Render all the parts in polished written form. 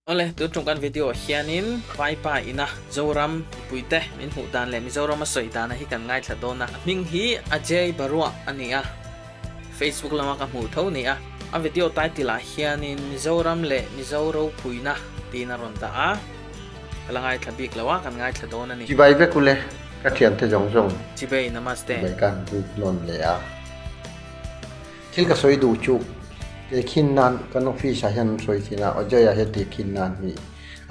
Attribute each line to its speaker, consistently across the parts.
Speaker 1: Awle, tun tum kan video ah hianin Vaipa ina Zoram mipuite min hmuh dan leh Mizoram a sawi dana hi kan ngaithla dawn a. A hming hi Ajay Barua a ni a, Facebook lama ka hmuh tho ni a. A video title ah hianin Mizoram leh Mizo ropuina tiin a rawn dah a, ka la ngaithla bik lo a, kan ngaithla dawn a ni.
Speaker 2: Chibai vek ule, ka thiante zawng zawng.
Speaker 1: Chibai, Namaste.
Speaker 2: Chibai ka han buk nawn leh a. Thil ka sawi duh chu tehkhin nan kan office ah hian an sawi thin a, Ajay ah hian tehkhin nan hi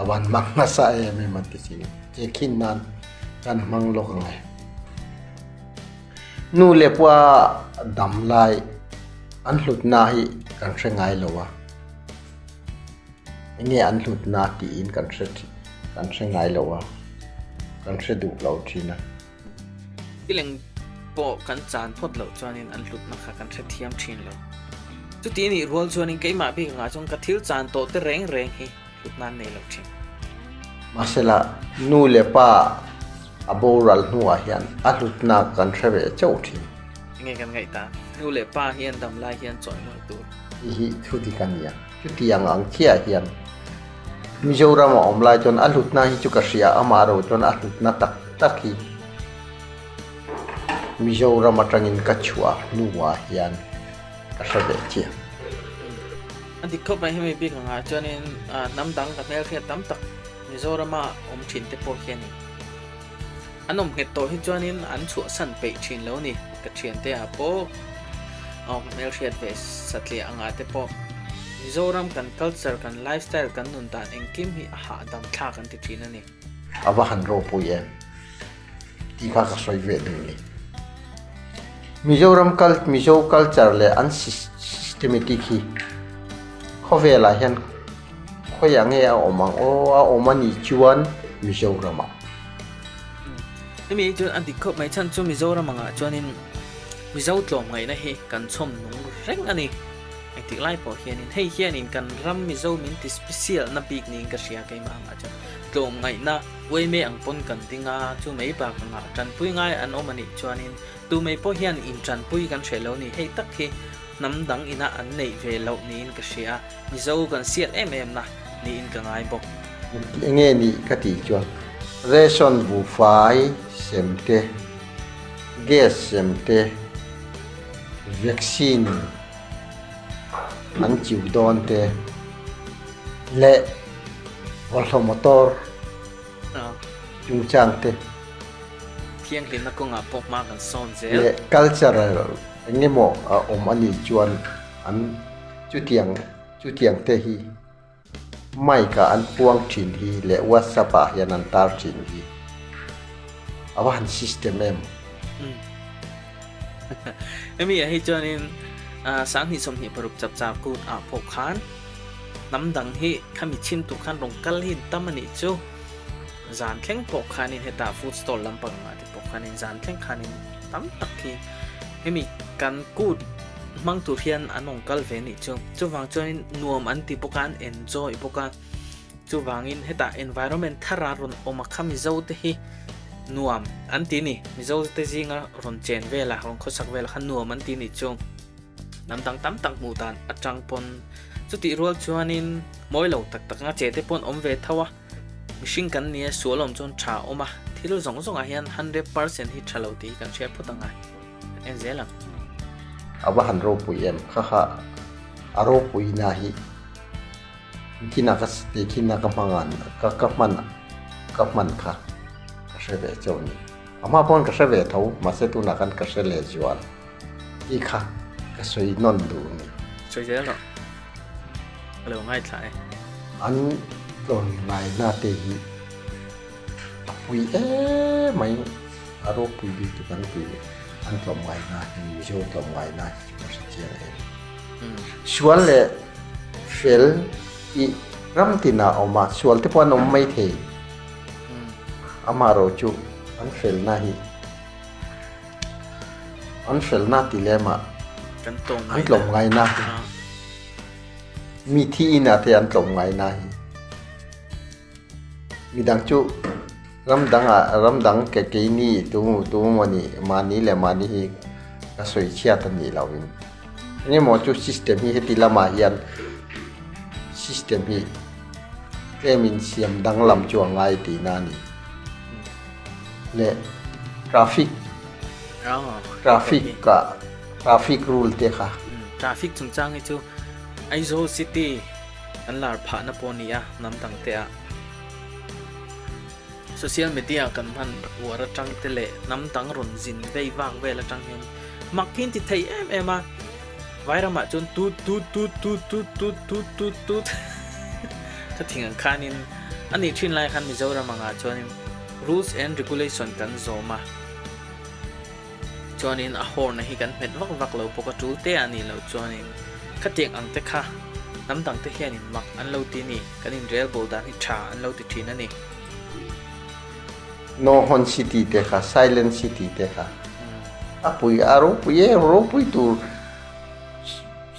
Speaker 2: a van hmang nasa em em an ti thin a, tehkhin nan kan hmang lawk ang e. Nu leh pua dam lai an hlutna hi kan hre ngai lo a, enge an hlutna tiin kan hre kan hre ngai lo a, kan hre duh lo thin a.
Speaker 1: Kileng pawh kan chan phawt loh chuanin an hlutna kha kan hrethiam thin lo. Chuti anih rual chuanin keimah bik angah chuan ka thil chan tawh te reng reng hi hlutna an nei lo thin.
Speaker 2: Mahsela, nu leh pa a boral hnuah hian a hlutna kan hre ve chauh thin.
Speaker 1: Enge kan ngaih ta? Nu leh pa hi an dam lai hian chawi mawi tur.
Speaker 2: Hei hi thu dik a nia. Chutiang ang chiah hian Mizoram a awm lai chuan a hlutna hi chu ka hria, amah ro chuan a hlutna tak tak hi Mizoram atangin ka chhuah hnuah hian ka hre ve chiah.
Speaker 1: A dik khawp mai, hemi bik angah chuanin hnam dang ka hmelhriat tam tak Mizorama awm thin te pawh hianin an awm nghet tawh hi chuanin an chhuahsan peih thin lo ni, ka thiante ah pawh ka hmelhriat ve satliah angah te pawh Mizoram kan culture, kan lifestyle, kan nun dan engkim hi a hahdam thlak an ti thin a ni.
Speaker 2: A va han ropui em tih kha ka sawi ve duh ni. Mizoram cul Mizo culture leh an systematic hi khawvelah hian khawiah nge a awm ang aw a awm a nih chuan Mizoramah.
Speaker 1: Hemi hi chuan a dik khawp mai chhan chu Mizoram angah chuanin Mizo tlawmngaihna hi kan chhawm nung reng a ni. Engtik lai pawh hianin hei hianin kan ram Mizo min ti special na bik niin ka hria keimah angah chuan tlawmngaihna uaime ang pawn kan ding a, chu mai bak angah tanpui ngai an awm a nih chuanin tu mai pawh hian in tanpui kan hreh lo ni hei tak hi hnam dang ina an neih ve loh niin ka hria Mizo kan sial em em na niin ka ngai bawk.
Speaker 2: Enge nih ka tih chuan ration buhfai sem te, gas sem te, vaccine an chiu dawn te leh bawlhhlawh motor chungchang te.
Speaker 1: Thianghlimna kawngah pawh hma kan sawn zel.
Speaker 2: Leh cultural engemaw a awm a nih chuan an chutiang chutiang te hi mic ah an puang thin hi leh whatsapp ah hian an tar thin hi a va han system em.
Speaker 1: Hemi ah hi chuanin 2026 chapchar kut ah pawh khan hnam dang hi khami chhim tur khan rawn kal hi tam a nih chu zan thleng pawh khanin hetah food stall lampang ah te pawh khanin zan thleng khanin tam tak hi hemi kan kut hmang tur hian an rawn kal ve a nih chu. Chuvang chuanin nuam an ti bawk a, an enjoy bawk a. Chuvangin hetah environment thara rawn awm a kha Mizo te hi nuam an ti ni. Mizo te zinga rawn chen vela, rawn khawsak vela kha nuam an ti ni chu. Hnam dang tam tak hmuh dan atang pawn chutih rual chuanin mawi lo tak tak anga che te pawn awm ve tho a. Mihring kan nia sual awm chuan tha awm a, thil zawng zawngah hian 100% hi tha lo tih hi kan hriat phawt ang a. En zel ang.
Speaker 2: A va han ropui em kha kha a ropui na hi kina ka te khina ka hmang an ka ka hman ka hman kha ka hre ve chauh ni a hma pawn ka hre ve tho mahse tunah khan ka hre leh zual i kha ka sawi nawn duh ni.
Speaker 1: Sawi zel rawh. Ka lo ngaithla e.
Speaker 2: An tlawn ngaina te hi A pui em mai, a ropui bik chu kan pui an tlawm ngai na hi Mizo tlawm ngai na hi chu ka hre chiang em. Sual leh fel i ram tinah a awm a, sual te pawh an awm mai thei. Amaherawh chu an fel na hi an fel na ti lem ah an tlawm ngai na hi mi thi inah te an tlawm ngai na hi. Midang chu ram dangah ram dang ke keini tu tu mawni mahni leh mahni hi ka sawi chhiat a nih lohin engemaw chu system hi heti lamah hian system hi Tlemin siam danglam chu a ngai tihna a ni. Leh traffic traffic ah traffic rule te kha.
Speaker 1: Traffic chungchang hi chu Aizawl city an lar phahna pawh a ni a, hnam dang te ah. Social media kan hman uar atang te leh hnam dang rawn zin vei vak vel atang hian mak hi an ti thei em em a, Vairamah chuan tut tut tut tut tut tut tut tut tut ka thing ang khanin a nih thin lai khan Mizoram angah chuanin rules and regulation kan zawm a, chuanin a horn hi kan hmet vak vak lo bawk a, tul te a nih loh chuanin khatiang ang te kha hnam dang te hianin mak an lo ti a ni, kan inrelbawl dan hi tha an lo ti thin a ni.
Speaker 2: No Horn City te kha, Silent City te kha a pui a ropui em ropui tur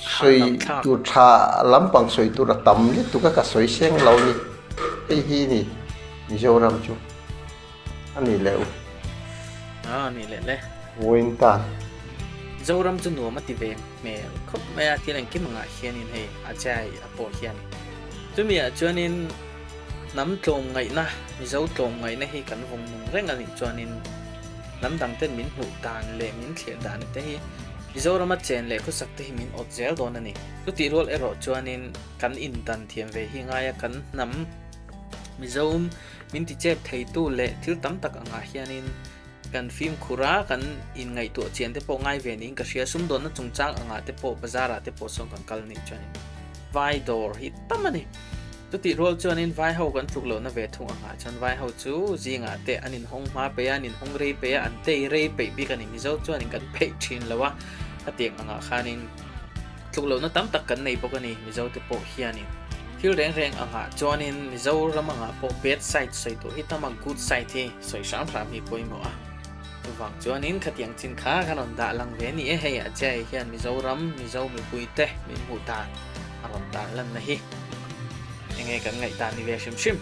Speaker 2: sawi tur tha lampang sawi tur a tam lutuk a ka sawi seng lo ni hei hi ni Mizoram chu a ni leh u.
Speaker 1: A ni leh le.
Speaker 2: Vawiin tan.
Speaker 1: Zoram chu nuam a ti ve hmel khawp mai a, thil engkim angah hianin hei a chai a pawh hian chumi ah chuanin Hnam tlawmngaihna, Mizo tlawmngaihna hi kan vawng nung reng a nih chuanin hnam dangten min hmuh dan leh min thlir dan te hi Mizorama chen leh khawsak te hi min awt zel dawn a ni. Chutih rual erawh chuanin kan indan thiam ve hi ngaia kan hnam Mizo min tichep theitu leh thil tam tak angah hianin kan fimkhur a, kan inngaihtuah chian te pawh ngai ve niin ka hria. Sumdawnna chungchang angah te pawh bazar ah te pawh sawn kan kal nih chuanin vai dawr hi tam a ni. Chutih rual chuanin vai ho kan tluk lohna ve thung angah chuan vai ho chu zingah te an inhawng hma peih a, an inhawng rei peih a, an tei rei peih bik a ni. Mizo chuanin kan pheih thin lo a, khatiang angah khanin tluk lohna tam tak kan nei bawk a ni. Mizo te pawh hianin thil reng reng angah chuanin Mizoram angah pawh bad side sawi tur hi tam a, good side hi sawi hram hram hi pawimawh a. Chuvang chuanin khatiang chin kha kan rawn dah lang ve a ni e. Hei ah chiah hian Mizoram, Mizo mipuite min hmuh dan a rawn tar lanna hi enge kan ngaihdan ni ve hrim hrim.